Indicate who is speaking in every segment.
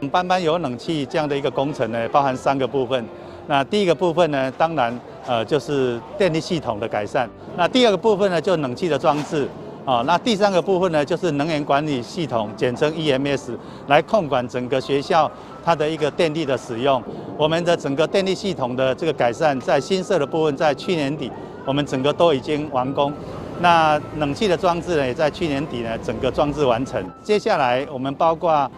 Speaker 1: 班班有冷氣這樣的一個工程呢，包含三個部分。那第一個部分呢，當然就是電力系統的改善。那第二個部分呢，就冷氣的裝置。啊，那第三個部分呢，就是能源管理系統，簡稱 EMS，來控管整個學校它的一個電力的使用。我們的整個電力系統的這個改善，在新設的部分，在去年底，我們整個都已經完工。那冷氣的裝置呢，也在去年底呢，整個裝置完成。接下來我們包括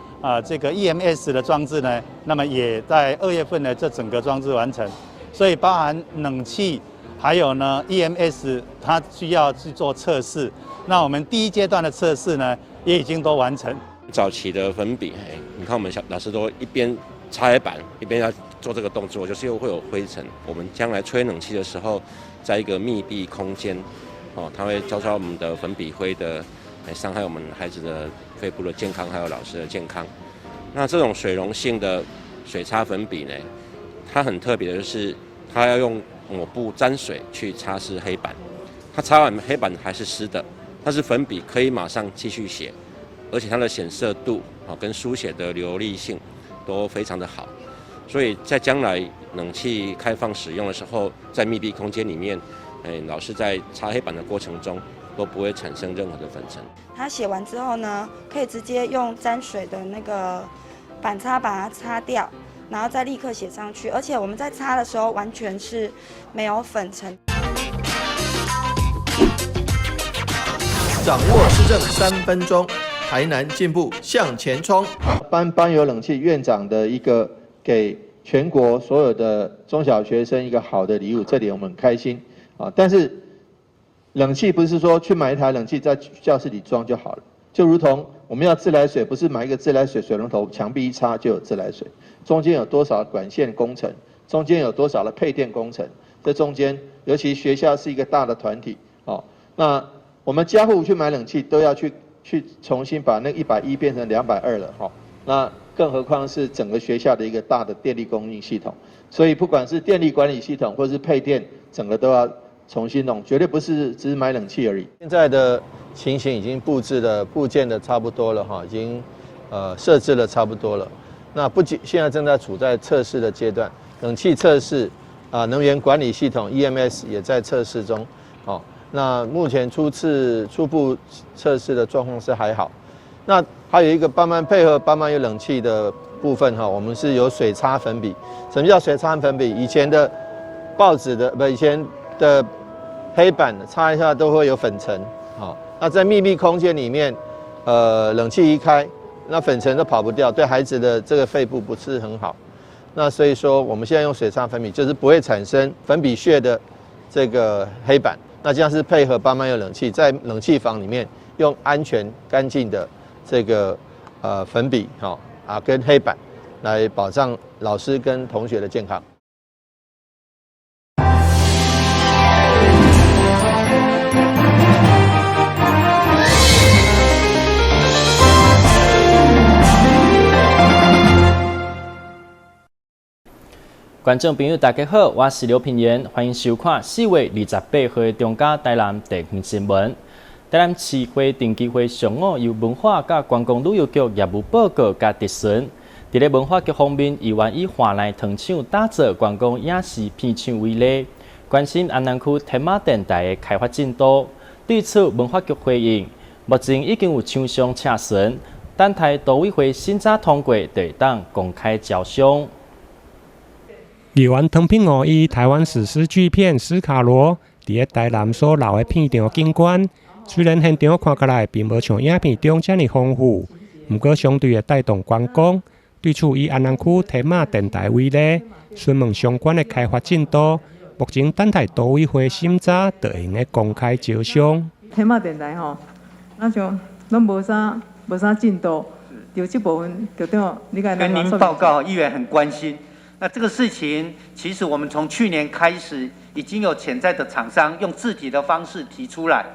Speaker 1: 這個 EMS 的裝置呢，那麼也在2月份呢，這整個裝置完成。所以包含冷氣，還有呢 EMS，它需要去做測試。那我們第一階段的測試呢，也已經都完成。
Speaker 2: 早期的粉筆，你看我們小老師都一邊擦黑板，一邊要做這個動作，就是又會有灰塵。我們將來吹冷氣的時候，在一個密閉空間，哦，它會遭到我們的粉筆灰的，來傷害我們孩子的肺部的健康，還有老師的健康。那這種水溶性的水擦粉筆呢，它很特別的就是，它要用抹布沾水去擦拭黑板，它擦完黑板還是濕的。但是粉筆可以馬上繼續寫，而且它的顯色度啊跟書寫的流利性都非常的好，所以在將來冷氣開放使用的時候，在密閉空間裡面，老師在擦黑板的過程中都不會產生任何的粉塵。
Speaker 3: 他寫完之後呢，可以直接用沾水的那個板擦把它擦掉，然後再立刻寫上去，而且我們在擦的時候完全是沒有粉塵。
Speaker 4: 掌握施政3分鐘，台南進步向前衝。
Speaker 5: 班班有冷氣，院長的一個給全國所有的中小學生一個好的禮物，這點我們很開心啊。但是冷氣不是說去買一台冷氣在教室裡裝就好了，就如同我們要自來水，不是買一個自來水水龍頭，牆壁一插就有自來水，中間有多少管線工程，中間有多少的配電工程，這中間尤其學校是一個大的團體哦，那我們家戶去買冷氣都要去重新把那110變成220了哈，那更何況是整個學校的一個大的電力供應系統，所以不管是電力管理系統或是配電，整個都要重新弄，絕對不是只是買冷氣而已。
Speaker 4: 現在的情形已經布置的佈建的差不多了哈，已經設置的差不多了。那不僅現在正在處在測試的階段，冷氣測試啊，能源管理系統 EMS 也在測試中，哦。那目前初步測試的狀況是還好。那還有一個班班配合班班有冷氣的部分哈，我們是有水擦粉筆。什麼叫水擦粉筆？以前的報紙的不，以前的黑板擦一下都會有粉塵。好，那在密閉空間裡面，冷氣一開，那粉塵都跑不掉，對孩子的這個肺部不是很好。那所以說，我們現在用水擦粉筆，就是不會產生粉筆屑的這個黑板。那這樣是配合班班有冷氣，在冷氣房裡面用安全乾淨的這個粉筆哈啊跟黑板來保障老師跟同學的健康。
Speaker 6: 觀眾朋友，大家好，我是劉品言，歡迎收看4月28號的中嘉台南地方新聞。台南市會定期會上午由文化佮觀光旅遊局業務報告佮質詢。佇咧文化局方面，議員以華內糖廠打造觀光影視片場為例，關心安南區天馬電台的開發進度。對此，文化局回應，目前已經有廠商洽詢，等待都委會審查通過，就會當公開招商。
Speaker 7: 議員湯品悟以台灣史詩巨片《斯卡羅》佇咧台南所留的片場景觀，雖然現場看起來並無像影片中遮爾豐富，毋過相對會帶動觀光。對此，以安南區天馬電台為例，詢問相關的開發進度，目前等待都委會審查，就會用得公開招商。
Speaker 8: 天馬電台吼，那像攏無啥進度，就這部分局長，你敢
Speaker 9: 跟您報告，議員很關心。那這個事情，其實我們從去年開始，已經有潛在的廠商用自己的方式提出來。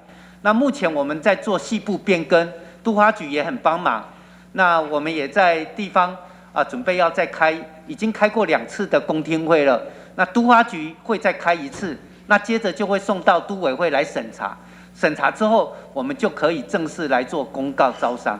Speaker 9: 那目前我們在做細部變更，都發局也很幫忙。那我們也在地方啊，準備要再開，已經開過2次的公聽會了。那都發局會再開一次，那接着就會送到都委會來審查。審查之後，我們就可以正式來做公告招商。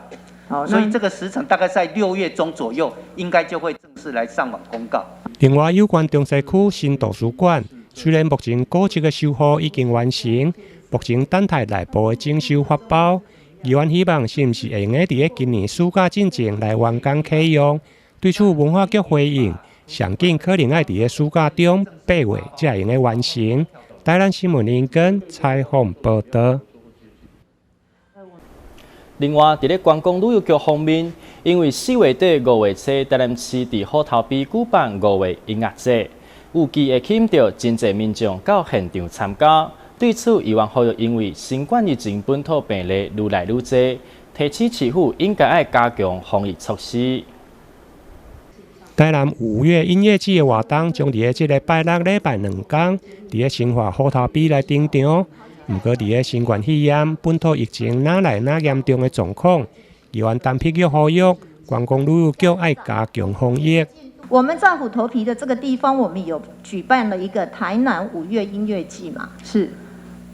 Speaker 8: 好，
Speaker 9: 所以這個時程大概在6月中左右，應該就會正式來上網公告。
Speaker 7: 另外，有關中西區新圖書館，雖然目前古蹟的修復已經完成，目前等待內部的整修發包，議員希望是毋是會用得佇咧今年暑假進前來完工啟用。對此，文化局回應，上緊可能愛佇咧暑假中8月才會用得完成。台南新聞林根採訪報道。
Speaker 6: 另外，佇咧觀光旅遊局方面，因為4月底5月初，台南市佇虎頭埤舉辦五月音樂節，預計會吸引著真濟民眾到現場參加。對此，議員呼籲，因為新冠疫情本土病例愈來愈濟，提醒市府應該愛加強防疫措施。
Speaker 7: 台南五月音樂節的活動將佇咧這个拜六禮拜兩工，佇咧新化虎頭埤來登場。毋過，佇咧新冠肺炎本土疫情愈來愈嚴重的狀況，議員陳碧玉呼籲觀光旅遊局愛加強防疫。
Speaker 10: 我們在虎頭埤的這個地方，我們有舉辦了一個台南五月音樂季嘛？
Speaker 8: 是。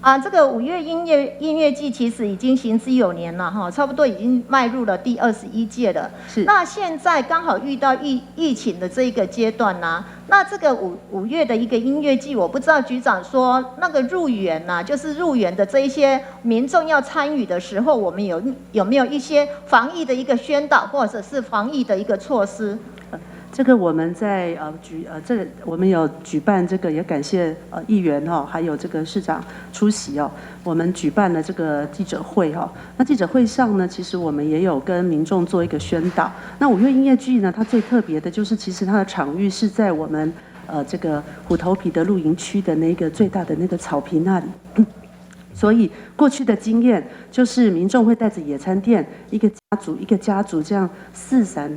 Speaker 10: 啊，這個五月音樂季其實已經行之有年了哈，差不多已經邁入了第21屆了。那現在剛好遇到疫情的這一個階段呢，那這個五月的一個音樂季，我不知道局長說那個入園吶，就是入園的這一些民眾要參與的時候，我們有沒有一些防疫的一個宣導，或者是防疫的一個措施？
Speaker 11: 這個我們在呃舉呃這個我們有舉辦這個，也感謝議員哈，還有這個市長出席哦。我們舉辦了這個記者會哈。那記者會上呢，其實我們也有跟民眾做一個宣導。那五月音樂季呢，它最特別的就是，其實它的場域是在我們這個虎頭埤的露營區的那個最大的那個草皮那裡。所以過去的經驗就是民眾會帶着野餐墊，一個家族一個家族這樣四散，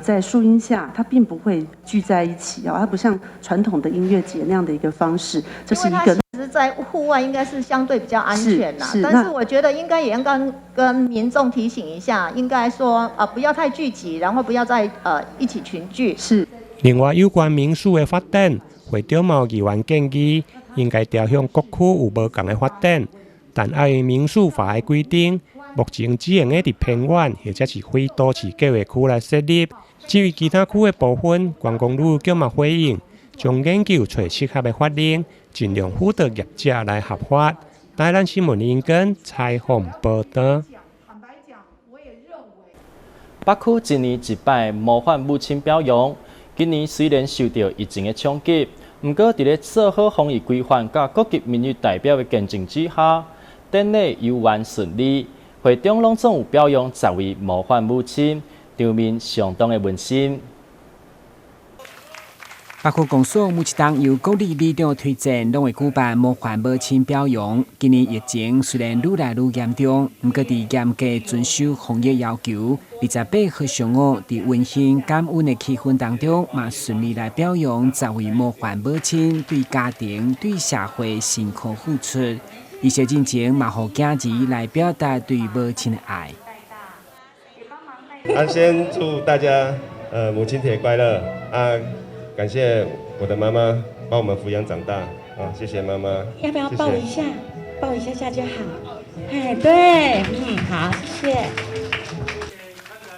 Speaker 11: 在樹蔭下，它並不會聚在一起哦，它不像傳統的音樂節那樣的一個方式。這是一個。
Speaker 10: 其實，在戶外應該是相對比較安全啦，但是我覺得應該也應該跟民眾提醒一下，應該說啊，不要太聚集，然後不要再一起群聚。
Speaker 11: 是。
Speaker 7: 另外，有關民宿的發展，會長嘛有議員建議，應該朝向各區有無仝的發展。但礙於民宿法的規定，目前只會用得佇偏遠或者是非都市計畫區來設立。至於其他區的部分，觀光旅遊局嘛回應，將研究揣適合的法令，盡量輔導業者來合法。台南新聞林根採訪報道。
Speaker 6: 北區一年一擺模範母親表揚，今年雖然受著疫情的衝擊，毋過佇咧做好防疫規範佮各級民意代表的見證之下，典禮猶原順利。會中攏總有表揚10位模範母親，場面相當的溫馨。
Speaker 12: 北區公所每一冬由國里里長推薦，攏會舉辦模範母親表揚。今年疫情雖然愈來愈嚴重，毋過佇嚴格遵守防疫要求，28號上午佇溫馨感恩的氣氛當中，嘛順利來表揚十位模範母親對家庭、對社會辛苦付出。儀式進前嘛，予囝兒來表達對母親的愛。
Speaker 13: 啊，先祝大家母親節快樂啊！感謝我的媽媽把我們撫養長大啊！謝謝媽媽。
Speaker 14: 要不要抱一下？抱一下下就好。哎，對，嗯，好，謝謝。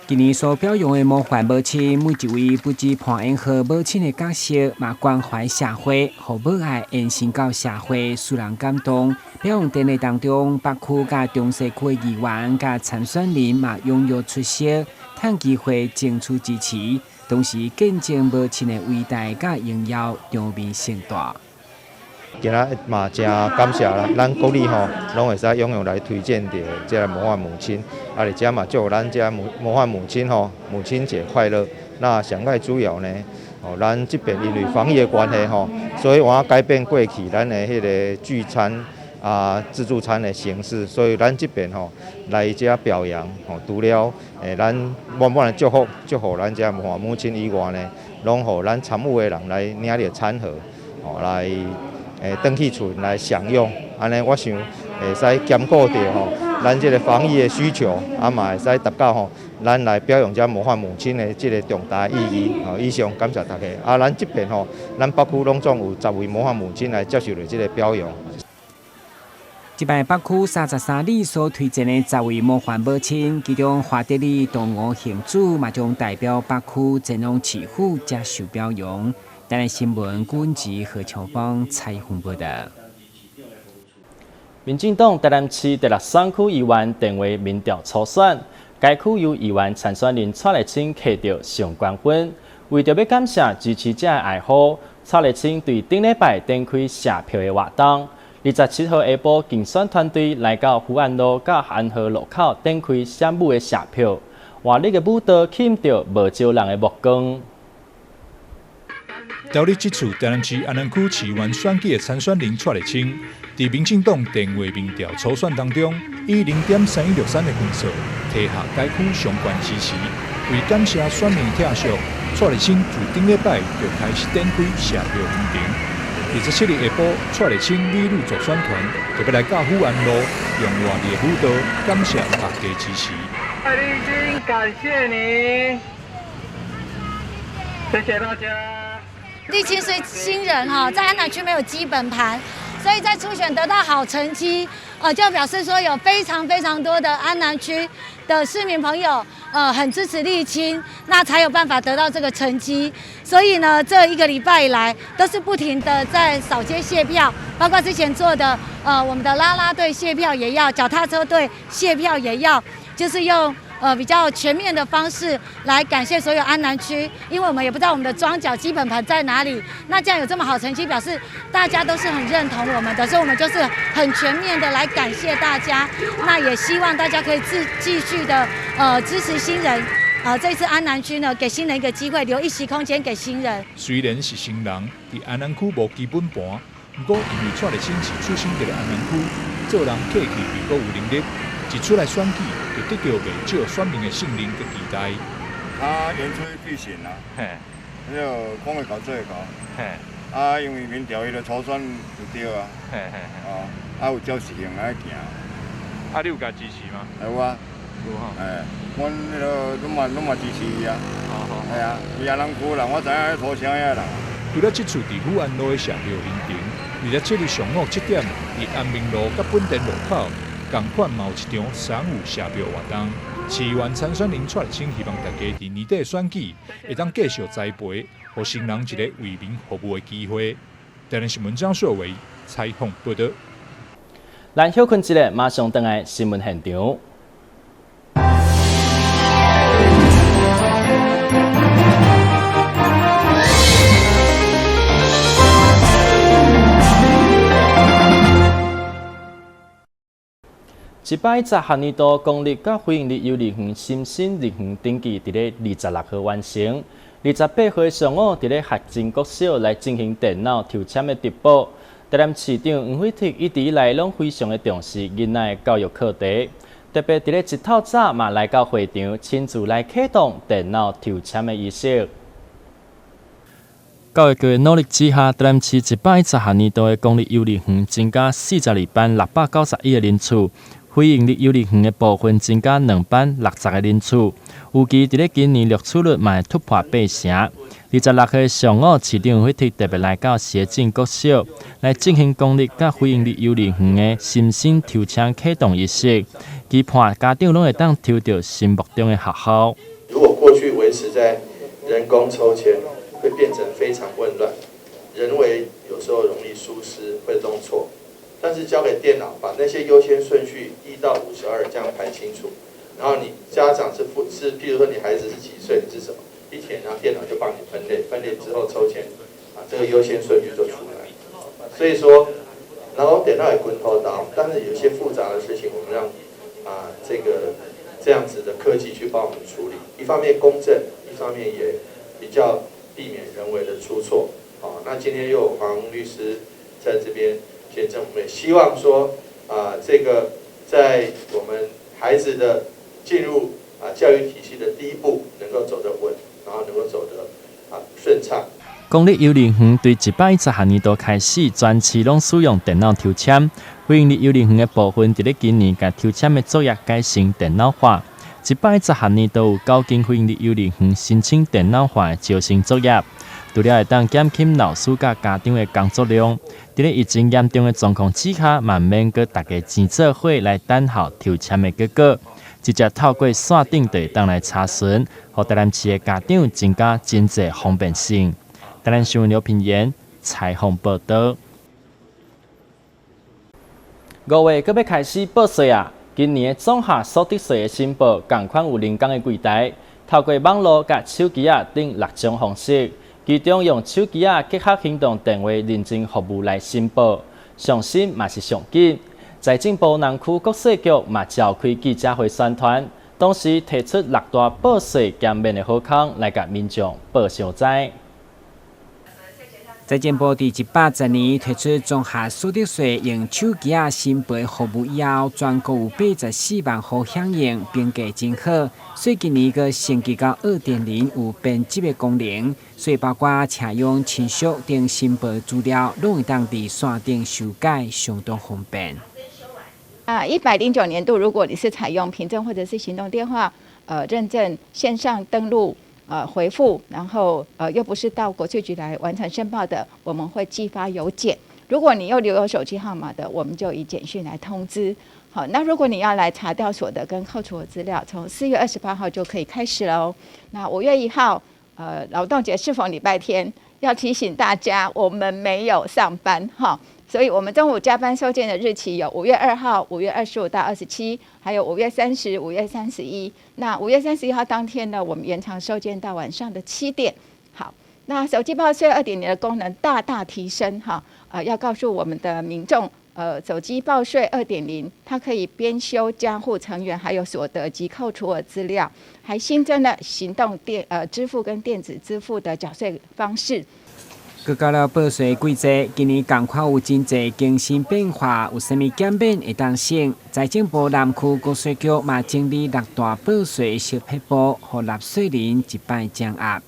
Speaker 12: 今年所表揚的模範母親，每一位不只扮演好母親的角色，嘛關懷社會，予母愛延伸到社會，使人感動。表揚典禮當中，北區佮中西區的議員佮參選人嘛踴躍出席，趁機會爭取支持，同時見證母親的偉大佮榮耀，場面盛大。
Speaker 5: 今仔嘛誠感謝啦，咱國里吼攏會使踴躍來推薦著這个模範母親，啊，而且嘛祝咱這模範母親吼母親節快樂。那上蓋主要呢，哦，咱這邊因為防疫的關係吼，所以我改變過去咱的彼个聚餐啊自助餐的形式，所以咱這邊吼來遮表揚吼，除了咱滿滿的祝福祝福咱這模範母親以外呢，攏予咱參與的人來領著餐盒，吼來。轉去厝來享用，按呢我想會使兼顧著吼，咱這个防疫的需求，啊嘛會使達到吼，咱來表揚這模範母親的這个重大意義。吼，以上感謝大家。啊，咱這邊吼，咱北區攏總有10位模範母親來接受著這个表揚。
Speaker 12: 這擺北區33里所推薦的10位模範母親，其中華德里東吳杏子嘛將代表北區前往市府接受表揚。台南新聞軍籍何秋芳採訪報道。
Speaker 6: 民進黨台南市第六選區議員電話民調初選，該區由議員參選人蔡麗清摕著上懸分。為著欲感謝支持者的愛護，蔡麗清對頂禮拜展開謝票的活動。27號下晡，競選團隊來到福安路佮安和路口展開閃舞的謝票，活力的舞蹈吸引著無少人的目光。
Speaker 15: 投入這次台南市安南區市議員選舉的參選人蔡麗清，佇民進黨電話民調初選當中，以0.3163的分數，提下該區上懸支持。為感謝選民疼惜，蔡麗清自頂禮拜就開始展開謝票行程。27日下晡，蔡麗清美女助選團特別來到府安路，用活力的舞蹈感謝大家支持。
Speaker 16: 蔡麗清，感謝你，謝謝大家。
Speaker 17: 麗清是新人哈，在安南區沒有基本盤，所以在初選得到好成績，就表示說有非常非常多的安南區的市民朋友，很支持麗清，那才有辦法得到這個成績。所以呢，這一個禮拜以來都是不停的在掃街謝票，包括之前做的，我們的啦啦隊謝票也要，腳踏車隊謝票也要，就是用比較全面的方式來感謝所有安南區，因為我們也不知道我們的樁腳基本盤在哪裡。那這樣有這麼好成績，表示大家都是很認同我們的，所以我們就是很全面的來感謝大家。那也希望大家可以繼續的支持新人。這次安南區呢，給新人一個機會，留一席空間給新人。
Speaker 15: 雖然是新人，佇安南區無基本盤，毋過因為蔡麗清是出生佇咧安南區，做人客氣又閣有能力。一出來選舉，就得著袂少選民的信任佮期待。
Speaker 18: 他言出必行啊，嘿，那個講會到做會到，嘿，啊，因為民調伊的初選就對啊，嘿嘿，哦，啊有照實行來行。
Speaker 15: 啊，你有共支持嗎？
Speaker 18: 有啊，有吼。哎，阮彼个攏嘛支持伊啊。好好。係啊，伊安南區人，我知影土城遐人。
Speaker 15: 除了這次佇府安路的謝票行程，27日上午7點，佇安民路佮本田路口。仝款嘛有一場賞舞謝票活動，市議員參選人蔡麗清希望大家佇年底選舉會當繼續栽培，予新人一個為民服務的機會。台南新聞張秀偉採訪報導。
Speaker 6: 咱歇睏一下，馬上轉來新聞現場。110學年度公立佮非營利幼兒園新生入園登記，佇咧26號完成。28號上午，佇咧學前國小來進行電腦抽籤的直播。台南市長黃偉哲一直以來攏非常的重視囡仔的教育課題，特別佇咧一透早嘛來到會場，親自來啟動電腦抽籤的儀式。教育局的努力之下，台南市110學年度的公立幼兒園增加42班691個人次。非營利幼兒園的部分增加2班60個人次，預計佇咧今年錄取率嘛會突破8成。26號上午，市長黃偉哲特別來到協進國小來進行公立佮非營利幼兒園的新生抽籤啟動儀式，期盼家長攏會當抽著心目中的學校。
Speaker 5: 如果過去維持在人工抽籤，會變成非常混亂，人為有時候容易疏失，會弄錯。但是交給電腦，把那些優先順序1到52這樣排清楚，然後你家長是譬如說你孩子是幾歲，你是什麼，一填，然後電腦就幫你分類，分類之後抽籤，啊，這個優先順序就出來。所以說，然後電腦也滾頭刀，但是有些複雜的事情，我們讓啊這樣子的科技去幫我們處理，一方面公正，一方面也比較避免人為的出錯。好，那今天又有黃律師在這邊。見證，我們也希望說，啊，這個在我們孩子的進入啊教育體系的第一步，能夠走得穩，然後能夠走得啊順暢。
Speaker 6: 公立幼兒園對110學年度開始，全市攏使用電腦抽籤。非營利幼兒園的部分，佇咧今年共抽籤的作業改成電腦化。110學年度有9間非營利幼兒園申請電腦化的招生作業。除了會當減輕老師佮家長的工作量，佇咧疫情嚴重的狀況之下，嘛毋免閣逐家錢做伙來等候抽籤的結果，直接透過線頂就會當來查詢，予台南市的家長增加真濟方便性。台南新聞劉品言採訪報導。5月閣欲開始報稅啊！今年的綜合所得稅的申報，仝款有人工的櫃台，透過網路佮手機仔等六種方式，其中用手機仔結合行動電話認證服務來申報，上新嘛是上緊。財政部南區國稅局嘛召開記者會宣傳，同時提出六大報稅減免的好康，來共民眾報相知。
Speaker 12: 財政部佇110年推出綜合所得稅用手機仔申報服務以後，全國有84萬戶響應，評價真好。所以今年閣升級到2.0有編輯的功能，所以包括請用親屬等申報資料，攏會當佇線頂修改，相當方便。
Speaker 19: 啊，109年度，如果你是採用憑證或者是行動電話，認證線上登錄。回復，然後又不是到國稅局來完成申報的，我們會寄發郵件。如果你又留有手機號碼的，我們就以簡訊來通知。好，那如果你要來查調所得跟扣除的資料，從4月28號就可以開始嘍。那5月1號，勞動節適逢禮拜天，要提醒大家，我們沒有上班哈，所以我們中午加班收件的日期有5月2號、5月25到27，還有5月30、5月31。那5月31號當天呢，我們延長收件到晚上的7點。好，那手機報稅2.0的功能大大提升哈，要告訴我們的民眾，手機報稅2.0，它可以編修家戶成員還有所得及扣除額資料，還新增了行動電支付跟電子支付的繳稅方式。
Speaker 12: 閣到了報稅季節，今年仝款有真濟更新變化，有啥物減免會當省？財政部南區國稅局嘛整理六大報稅小撇步，予納稅人一擺掌握。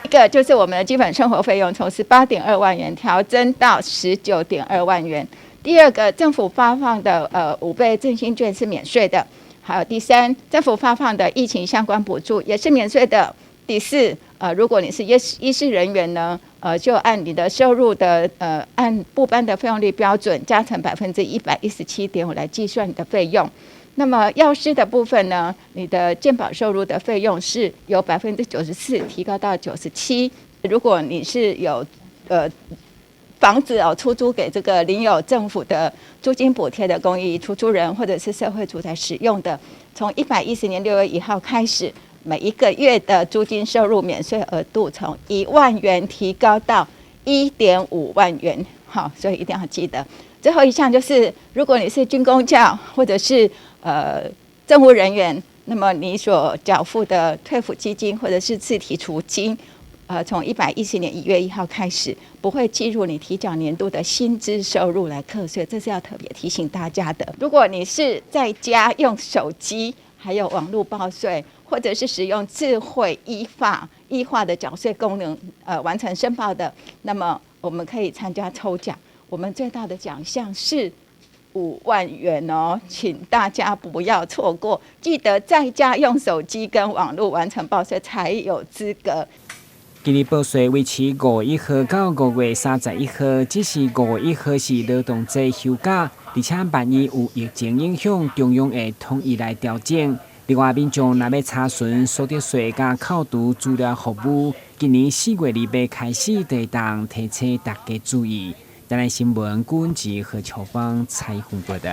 Speaker 19: 一個就是我們的基本生活費用從18.2萬元調增到19.2萬元。第二個，政府發放的5倍振興券是免稅的。還有第三，政府發放的疫情相關補助也是免稅的。第四，如果你是醫事人員呢，就按你的收入的按部頒的費用率標準加成117.5%來計算你的費用。那麼藥師的部分呢，你的健保收入的費用是由94%提高到97。如果你是有房子哦出租給這個領有政府的租金補貼的公益出租人，或者是社會住宅使用的，從110年6月1號開始，每一個月的租金收入免稅額度從1萬元提高到1.5萬元。好，所以一定要記得。最後一項就是，如果你是軍公教或者是政務人員，那麼你所繳付的退撫基金或者是自提儲金，從110年1月1號開始，不會計入你提繳年度的薪資收入來課稅，這是要特別提醒大家的。如果你是在家用手機，還有網路報稅，或者是使用智慧 e化的繳稅功能，完成申報的，那麼我們可以參加抽獎。我們最大的獎項是5萬元哦，請大家不要錯過，記得在家用手機跟網路完成報稅才有資格。
Speaker 12: 今年報稅維持5月1號到5月31號，只是5月1號是勞動節休假，而且萬一有疫情影響，中央會統一來調整。另外，民眾若欲查詢所得稅佮扣除資料服務，今年4月28開始就會當提醒大家注意。台南新聞郭文吉何秋芳採訪報導。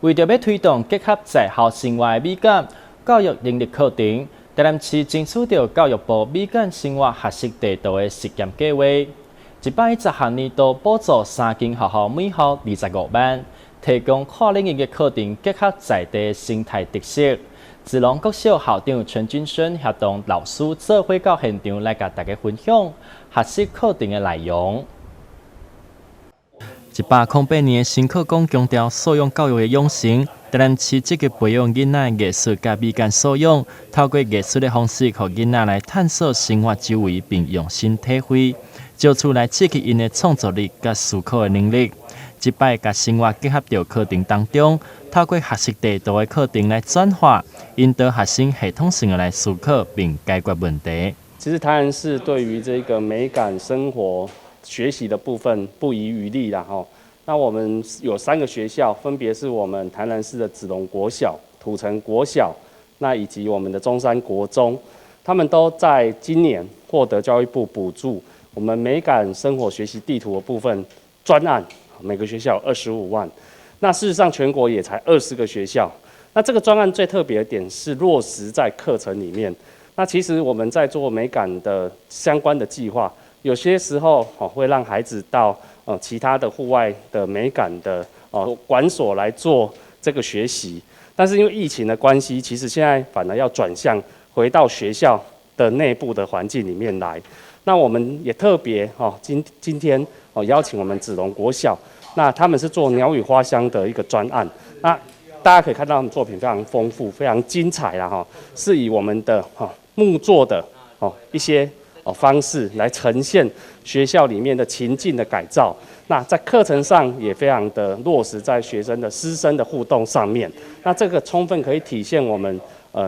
Speaker 6: 為著欲推動結合在校生活的美感教育能力課程，台南市爭取著教育部美感生活學習地圖的實驗計劃，110學年度補助三間學校每校25萬，提供跨領域的課程結合在地生態特色。子龍國小校長陳君生協同老師做伙到現場來共大家分享學習課程的內容。108年的新課綱強調素養教育的養成，台南市積極培養囡仔藝術佮美感素養，透過藝術的方式，予囡仔來探索生活周圍，並用心體會，藉此來刺激𪜶的創造力佮思考的能力。這擺共生活結合著課程當中，透過學習地圖的課程來轉化，引導學生系統性的來思考並解決問題。
Speaker 20: 其實台南市對於這個美感生活學習的部分不遺餘力啦，吼。那我們有三個學校，分別是我們台南市的子龍國小、土城國小，那以及我們的中山國中，他們都在今年獲得教育部補助，我們美感生活學習地圖的部分專案，每個學校25萬。那事實上全國也才20個學校。那這個專案最特別的點是落實在課程裡面。那其實我們在做美感的相關的計劃，有些時候哦會讓孩子到其他的戶外的美感的館所來做這個學習，但是因為疫情的關係，其實現在反而要轉向回到學校的內部的環境裡面來。那我們也特別哦今天哦邀請我們子龍國小，那他們是做鳥語花香的一個專案，那大家可以看到他們作品非常豐富，非常精彩啦哈，是以我們的哈木作的哦一些哦方式來呈現學校裡面的情境的改造。那在課程上也非常的落實在學生的師生的互動上面。那這個充分可以體現我們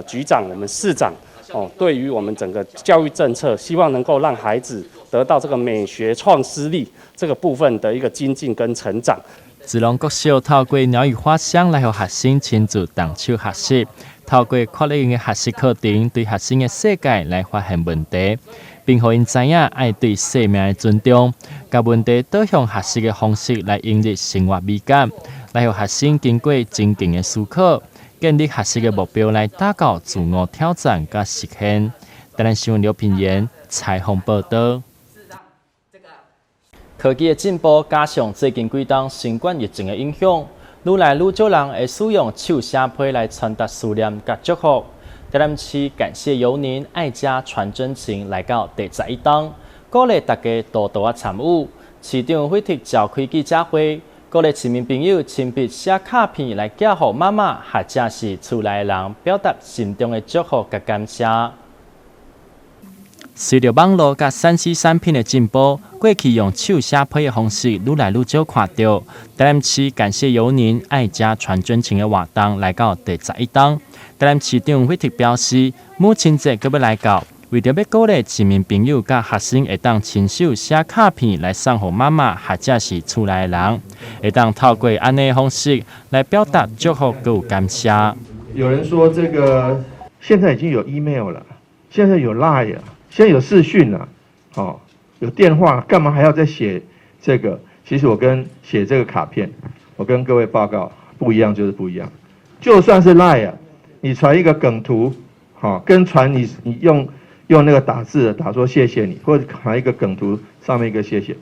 Speaker 20: 局長、我們市長哦對於我們整個教育政策，希望能夠讓孩子得到這個美學創思力這個部分的一個精進跟成長。
Speaker 6: 子龍國小透過鳥語花香來予學生親自動手學習，透過快樂營的學習課程，對學生的世界來發現問題，並予𪜶知影愛對生命的尊重，共問題導向學習的方式來引入生活美感，來予學生經過情境的思考，建立學習的目標來達到自我挑戰佮實現。台南新聞劉品言採訪報道。科技的進步，加上最近幾冬新冠疫情的影響，愈來愈少人會使用手寫批來傳達思念佮祝福。台南市感謝有您愛家傳真情來到第11冬，鼓勵大家多多仔參與。市長惠特召開記者會，鼓勵市民朋友親筆寫卡片來寄予媽媽，或者是厝內的人，表達心中的祝福佮感謝。隨著網路佮3C 產品的進步，過去用手寫批的方式愈來愈少看著。台南市感謝有您愛家傳真情的活動來到第11冬，台南市長惠特表示，母親節閣欲來到，為著欲鼓勵市民朋友佮學生會當親手寫卡片來送予媽媽或者是厝內的人，會當透過按呢方式來表達祝福閣有感謝。
Speaker 5: 有人說，這個現在已經有 email 了，現在有 Line 了。現在有視訊了，哦，有電話，幹嘛還要再寫這個？其實我跟寫這個卡片，我跟各位報告，不一樣就是不一樣。就算是 Line 啊，你傳一個梗圖，好，跟傳你用那個打字打說謝謝你，或者傳一個梗圖上面一個謝謝，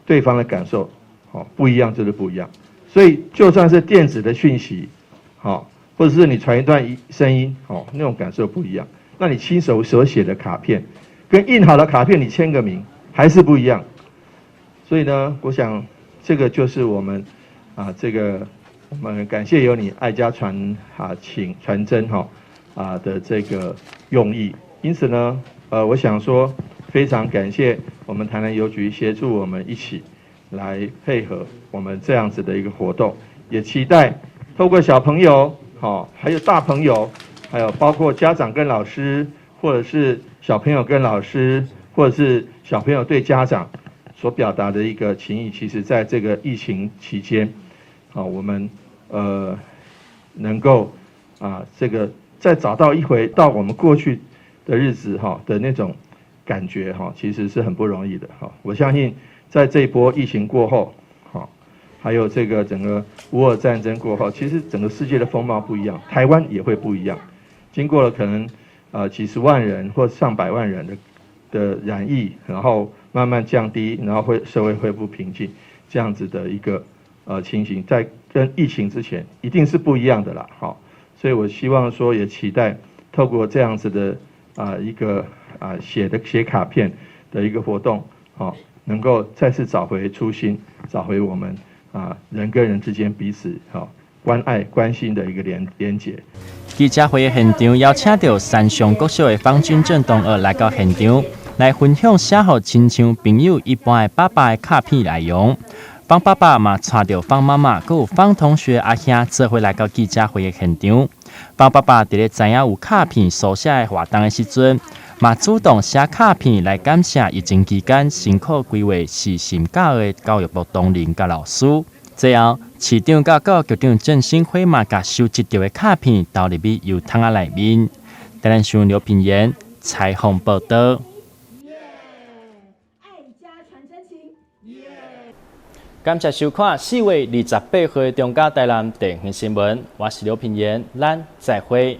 Speaker 5: 對方的感受，好，不一樣就是不一樣。所以就算是電子的訊息，好，或者是你傳一段聲音，好，那種感受不一樣。那你親手所寫的卡片，跟印好的卡片你簽個名還是不一樣。所以呢，我想這個就是我們啊，這個我們感謝有你愛家傳啊情傳真哈啊的這個用意。因此呢，我想說非常感謝我們台南郵局協助我們一起來配合我們這樣子的一個活動，也期待透過小朋友，好，還有大朋友，還有包括家長跟老師，或者是小朋友跟老師，或者是小朋友對家長所表達的一個情誼，其實在這個疫情期間，啊，我們能夠啊，這個再找到一回到我們過去的日子哈的那種感覺哈，其實是很不容易的哈。我相信在這一波疫情過後，哈，還有這個整個烏俄戰爭過後，其實整個世界的風貌不一樣，台灣也會不一樣。經過了可能幾十萬人或上百萬人的染疫，然後慢慢降低，然後會社會恢復平靜，這樣子的一個情形，在跟疫情之前一定是不一樣的啦。好，所以我希望說，也期待透過這樣子的一個寫卡片的一個活動，好，能夠再次找回初心，找回我們人跟人之間彼此好關愛關心的一個連結。
Speaker 6: 記者會的現場邀請著三上國小的方君正同學來到現場，來分享寫予親像朋友一般的爸爸的卡片內容。方爸爸嘛𤆬著方媽媽，閣有方同學阿兄做伙來到記者會的現場。方爸爸佇咧知影有卡片書寫的活動的時陣，嘛主動寫卡片來感謝疫情期間辛苦規劃視訊教育的教育部同仁佮老師。最後，市長佮教育局長鄭新輝嘛，共收集著的卡片投入去郵筒仔內面。台南新聞劉品言採訪報道。
Speaker 14: 愛家傳真情。
Speaker 6: 感謝收看4月28號的中嘉台南地方新聞，我是劉品言，咱再會。